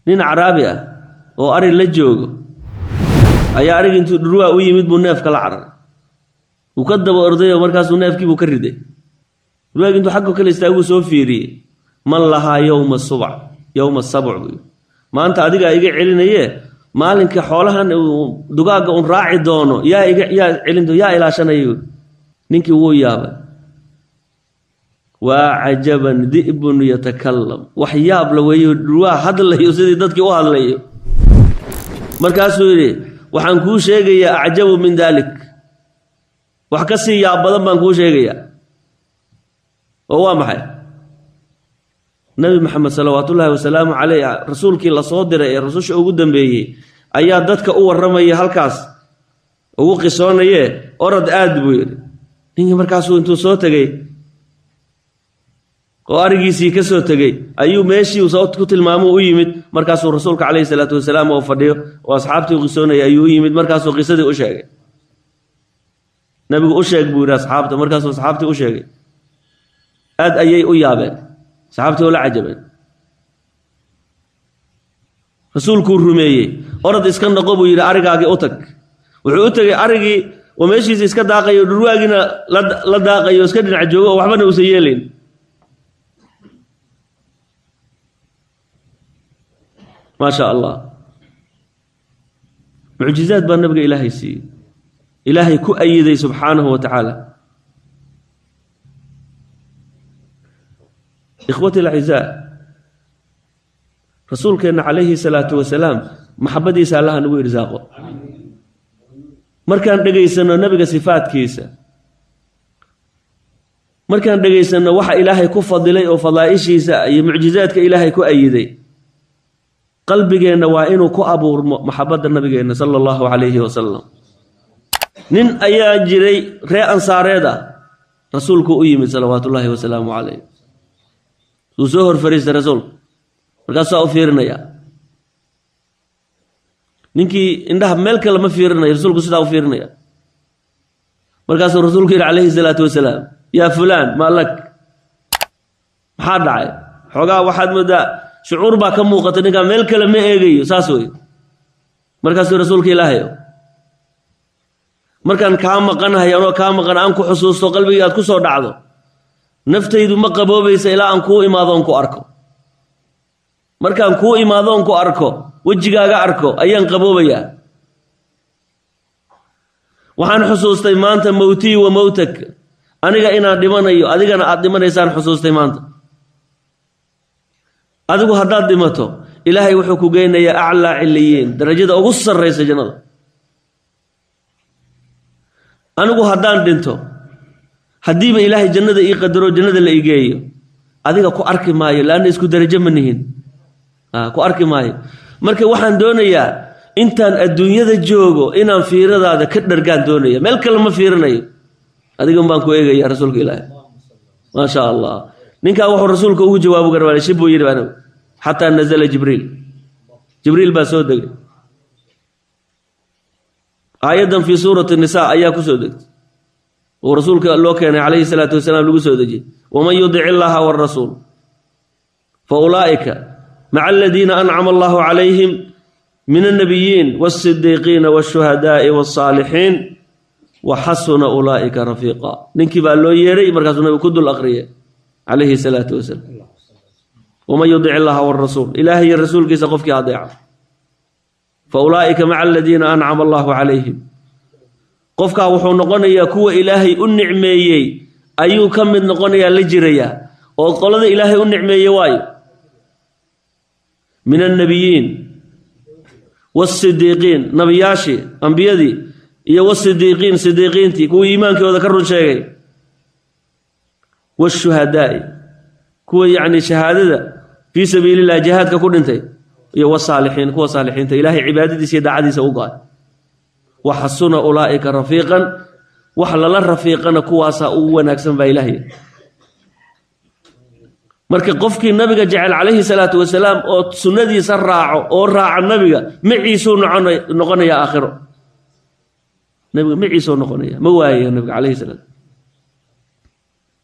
Nin Acraabi ah oo ari la joogo ayaa arigi intuu dhurwaa u yimid buu neefka la cararay. Wuu ka daba ordayo, markaasuu neefkiibuu ka riday. Dhurwaagi intuu xaggo kale istaaguu soo fiiriyey. "Man lahaa yowma subc, yowma sabc?" buu yidhi. "Maanta adigaa iga celinaye, maalinka xoolahan dugaagga un raaci doono yaa iga yaa celin, yaa ilaashanaya?" Ninkii wuu yaabay. "Waa cajaban, di'bun yatakalam." Wax yaab la weeyo, dhurwaa hadlayo sidii dadkii u hadlayo. Markaasuu yidhi, "Waxaan kuu sheegayaa acjabu min daalik, wax ka sii yaab badan baan kuu sheegayaa." Oo waa maxay? Nabi Maxamed salawaatullaahi wasalaamu caleyh, rasuulkii lasoo diray ee rususha ugu dambeeyey, ayaa dadka u warramaya, halkaas ugu qisoonaye. "Orod aad," buu yidhi ninkii. Markaasuu intuu soo tegey oo arigiisii ka soo tegey ayuu meeshii soo ku tilmaamuu u yimid. Markaasuu rasuulka caleyhi salaatu wasalaam oo fadhiyo oo asxaabtii u qisoonaya ayuu u yimid. Markaasuu qisadii u sheegay. "Nabigu u sheeg," buu yidhi asxaabta. Markaasuu asxaabtii u sheegay. Aad ayay u yaabeen asxaabtii oo la cajabeen. Rasuulkuu rumeeyey. "Orod iska noqo," buu yidhi, "arigaagii u tag." Wuxuu u tegey arigii oo meeshiisa iska daaqayo, dhurwaagiina la daaqayo, iska dhinac joogo oo waxbana uusan yeelayn. Maa sha Allah, mucjizaad baa nabiga Ilaahay siiyey, Ilaahay ku ayiday subxaanahu wa tacaala. Ikhwati alacizaa, rasuulkeenna calayhi salaatu wasalaam maxabadiisa Allaha nagu irsaaqo. Markaan dhegaysanno nebiga sifaadkiisa, markaan dhegaysanno waxa Ilaahay ku fadilay oo fadaa'ishiisa iyo mucjizaadka Ilaahay ku ayiday, qalbigeenna waa inuu ku abuurmo maxabadda nabigeenna sala allahu calayhi wasalam. Nin ayaa jiray ree Ansaareed ah. Rasuulku u yimid salawaatullaahi wasalaamu calayh. Wuu soo hor fariistay rasuulku. Markaasaa u fiirinaya ninkii, indhaha meel kale ma fiirinayo, rasuulku sidaa u fiirinaya. Markaasuu rasuulku yidhi calayhi salaatu wasalaam, "Yaa fulaan, maa lak? Maxaa dhacay?" Xoogaa waxaad moodaa shucuur baa ka muuqata, ninkaa meel kale ma eegayo, saas wey. Markaasuu, "Rasuulka Ilaahayo, markaan kaa maqanahay, anoo kaa maqan aan ku xusuusto, qalbigii aad ku soo dhacdo, naftaydu ma qaboobaysa ilaa aan kuu imaadoon ku arko. Markaan kuu imaadoon ku arko, wejigaaga arko, ayaan qaboobayaa. Waxaan xusuustay maanta mowtii wa mowtak, aniga inaan dhimanayo, adigana aad dhimanaysaan xusuustay maanta. Adigu haddaad dhimato, Ilaahay wuxuu ku geynayaa aclaa ciliyiin, darajada ugu sarraysa jannada. Anigu haddaan dhinto, haddiiba Ilaahay jannada ii qadaro, jannada la igeeyo, adiga ku arki maayo, laanna isku darajo ma nihin, ku arki maayo. Marka waxaan doonayaa intaan adduunyada joogo inaan fiiradaada ka dhargaan doonaya. Meel kale ma fiirinayo, adigan baan ku eegaya, rasuulka Ilaahay." Maa sha Allah, ninkaa wuxuu rasuulka ugu jawaabu garwaale, shib buu yidhi anigu, xataa nazala Jibriil. Jibriil baa soo degay. Aayaddan fii suurati Nisa ayaa ku soo degtay oo rasuulka loo keenay calayhi salaatu wasalaam, lagu soo dejiyey: "Waman yudic illaha wاrasuul fa ulaa'ika maca aladiina ancama allahu calayhim min alnabiyiin wاlsidiiqiina wاshuhadaai wاlsaalixiin waxasuna ulaa'ika rafiiqa." Ninkii baa loo yeeray, markaasuu nabigu ku dul aqriyay calayhi salaatu wasalaam: "Waman yudic illaha wاrasuul," Ilaahay iyo rasuulkiisa qofkii adeeca, "fa ulaa'ika maca aladiina ancama allahu calayhim," qofkaa wuxuu noqonayaa kuwa Ilaahay u nicmeeyey ayuu ka mid noqonayaa, la jirayaa. Oo qolada Ilaahay u nicmeeyey waayo? "Min annabiyiin waasidiiqiin," nabiyaashii, ambiyadii, iyo "wasidiiqiin," sidiiqiintii, kuwii iimaankooda ka run sheegay, "washuhadaa'i," kuwa yacni shahaadada fii sabiililah jihaadka ku dhintay, iyo "wasaalixiin," kuwa saalixiinta, Ilaahay cibaadadiisa iyo daacadiisa u go-ay. "Waxasuna ulaa'ika rafiiqan," wax lala rafiiqana kuwaasaa ugu wanaagsan baa Ilaahay. Marka qofkii nabiga jecel calayhi salaatu wasalaam oo sunnadiisa raaco oo raaca nabiga, maciisuu noqonaya aakhiro. Nabiga maciisuu noqonaya, ma waayayo nabiga calayhi salaatu.